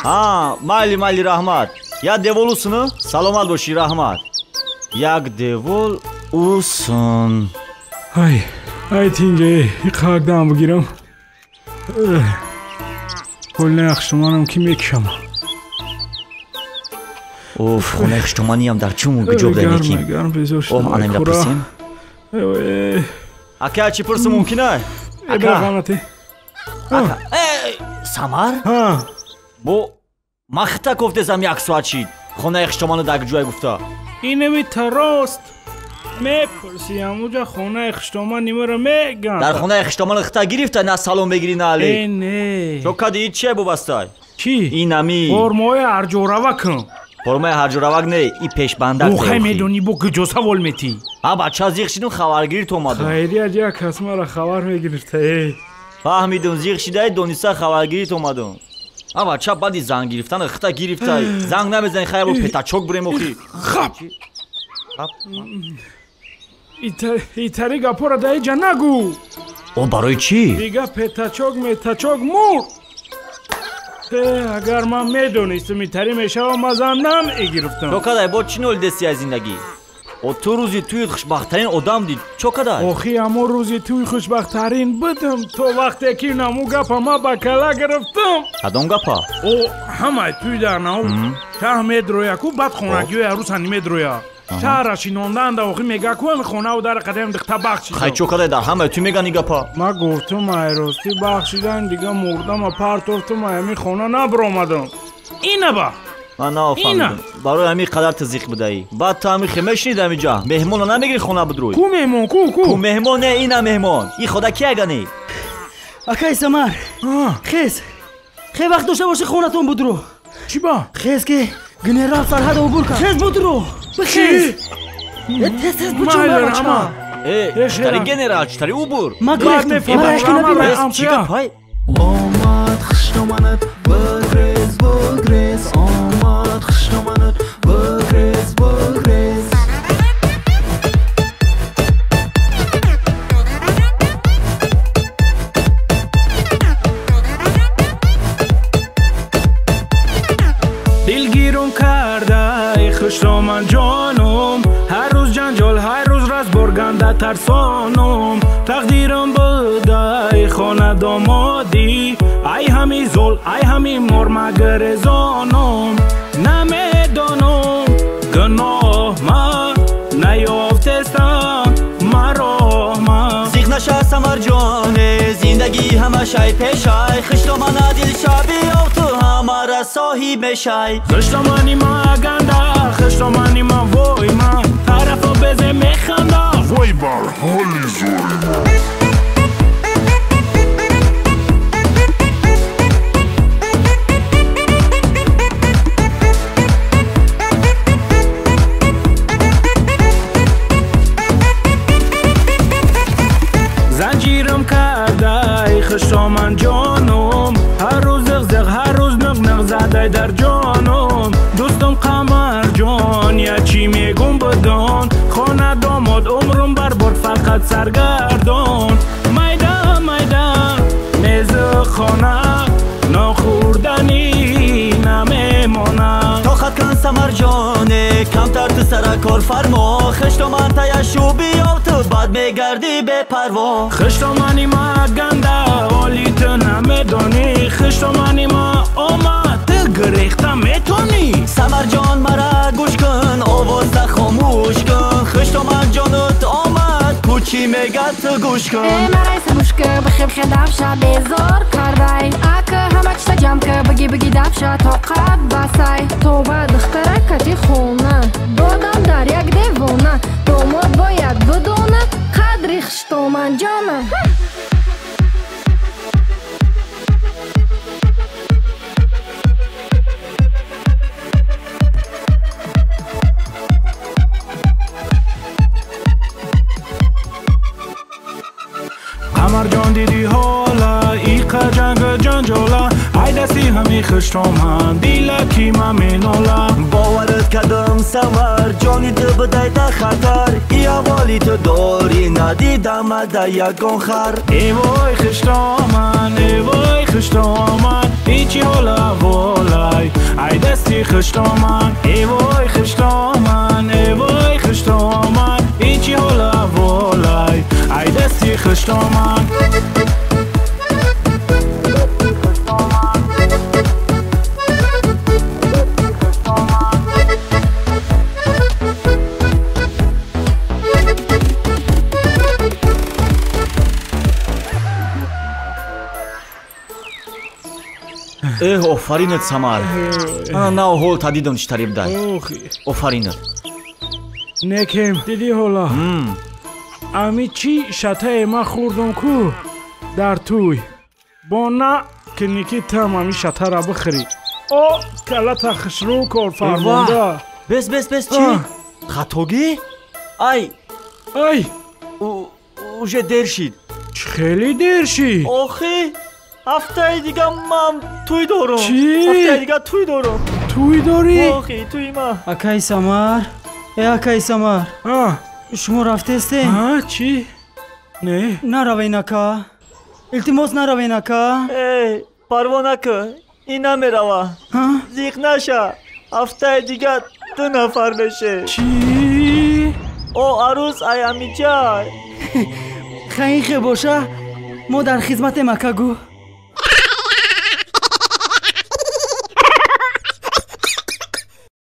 Ҳа, майли, майли, раҳмат. Як девол усуну? Саломат бошӣ, раҳмат. Як девол усон. Ай, ай тинге, иқак дам бигирам. Хонаи хуштоманам ки мекушам. Оф, хонаи хуштоманиам дар чуму гиҷо будай неким. Гарм безор Оҳ, ана инра пурсем. Ака, чӣ пурсу мумкин ай? Ака. Ака, Самар? Бо ман хита кофтесам як соат шид. Хонаи хуштоману дар ҷое гуфта. Инами тарост. Мепурси, ҳамуҷа хонаи хуштомани маро меган. Дар хонаи хуштоману хита гирифта, на салом бегирӣ, на али. Э, не. Чо кади, и чие бубастай? Чӣ? Инами. Формаҳои ҳарҷоравак кун. Формаи ҳарҷоравак не, и пешбандак. Охай медонӣ, бо куҷо савол метӣ? Ҳа, бача зиқ шидум, хабаргирит омадум. Хайрият, як кас мара хабар мегирифта, эй. Фаҳмидум, зиқ шидаи дониста хабаргирит омадум. А бача баъди занг гирифтан хита гирифтай. Занг намезани, хайр, бо петачок бурем охи. Хап. Итари гапора дар иҷа нагӯ. О, барои чӣ? Дига петачок метачок мурд. Агар ман медонистам итари мешавам, ман зан намегирифтам. Чо кадай, бо чӣ нолидести аз зиндагӣ? О, ту рӯзи туи хушбахттарин одам дид. Чо кадай? Охи, ҳамон рӯзи туи хушбахттарин будам, то вақте ки наму гапа ман ба кала гирифтам. Кадом гапа? О, ҳамаи туи дар нав шаҳр медроя ку, баъд хонагиҳои арӯсани медроя. Шаҳра шинонданда охи мега ку, ами хонаву дар қадам дихта бахшидам. Хай, чо кадай, дар ҳамаи ту меган и гапа? Ман гуфтум, ай ростӣ бахшидан, дига мурдама партофтум, ай ами хона набаромадам. Ина ба. Ман нафаҳмидам. Барои ҳамин қадар ту зиқ будаӣ. Баъд ту ҳамин хе мешунид ҳамиҷа. Меҳмонро намегирӣ хона будрӯй. Ку меҳмон, ку, ку? Ку меҳмон не, ина меҳмон. И хода ки агани? Акай Самар. Хез. Хе вақт дошта бошӣ хонатон будрӯ. Чӣ ба? Хез ки генерал сарҳада убур кард. Хез будрӯ. Бихез. Тез тез бучун бача. Э, читари генерал, читари убур? Ма гурехтам. Мара ҳеч ки набинад. Чӣ гапай? Омад хуштоманат, бигрез, бигрез. Омад хуштоманат, бигрез, бигрез. Дилгирум кардай хуштоман ҷонум, ҳар рӯз ҷанҷол, ҳар рӯз разбор, ганда тарсонум. Тақдирам будай хона домодӣ, ай ҳами зол, ай ҳами мор магрезонум. Намедонум гуноҳ ма наёфтестам мароҳ ма. Зиқ наша Самарҷоне, зиндагӣ ҳамашай пешай. Хуштомана дилшаби ё ту ҳамара соҳиб мешай. Хуштомани ма ганда, хуштомани ма вой ма, тарафо безе механда, вой бар ҳоли зори ма. Занҷирам кардай хуштоман ҷонум, ҳар рӯз зиқ-зиқ, ҳар рӯз ниқ-ниқ задай дар ҷонум. Дӯстум Қамарҷон, я чӣ мегум бидон, хона домод умрум барбор фақат саргардон. Майда майда мези хона нохӯрданӣ намемонад. Тоқат кун Самарҷоне, камтар ту сара кор фармо. Хуштоман таяшу биёв, ту бад мегардӣ бепарво. Хуштомани ма ганда, оли ту намедонӣ. Хуштомани ма омад, ту гирехта метонӣ. Самарҷон мара гӯш кун, овоза хомӯш кун. Хуштоман ҷонут омад, кӯчӣ мегад ту гӯш кун. Э, марай самушка, бихебхе давша, безор кардай. Ака ҳама чиза ҷамъ ка, биги биги давша, тоқат басай. Тоба духтара кати хона, додам дар як девона. Домод бояд бидона қадри хуштоман ҷона. Қамарҷон диди ҳола, иқа ҷанг ҷанҷола, ай дасти ҳами хуштоман, дилаки ман менола. Боварат кардам Самар, ҷони ту будай дар хатар. И аввали ту дорӣ, надидама дар ягон хар. Э вой хуштоман, э вой хуштоман, Ичи ҳола волай, ай дасти хуштоман, эй вой хуштоман, эй вой хуштоман, ичи ҳола волай, ай дасти хуштоман. Эҳ, офаринат, Самар. Ана нав ҳол тадидам чӣ тариб дай. Офаринат. Некем, дидӣ ҳола? Ами чӣ шатае ман хӯрдам ку дар тӯй. Бо на кунӣ ки там ами шатара бихӯрӣ. О, калата хушрӯ корфармонда. Бес, бес, бес, чӣ? Хатогӣ? Ай! Ай! Уже дер шид. Чӣ хеле дер шид? Охи! Ҳафтаи дига ман тӯй дорам. Чӣ? Ҳафтаи дига тӯй дорам. Тӯй дорӣ? Охи, тӯи ман. Акаи Самар, э акаи Самар. Шумо рафтестем? Чӣ? Не. Наравен, ака. Илтимос, наравен, ака. Эй, парво накун, ин намерава. Зиқ наша. Ҳафтаи дига ду нафар меше. Чӣ? О, арӯз ай амиҷай. Хаин хе боша, мо дар хизматем, ака гӯ.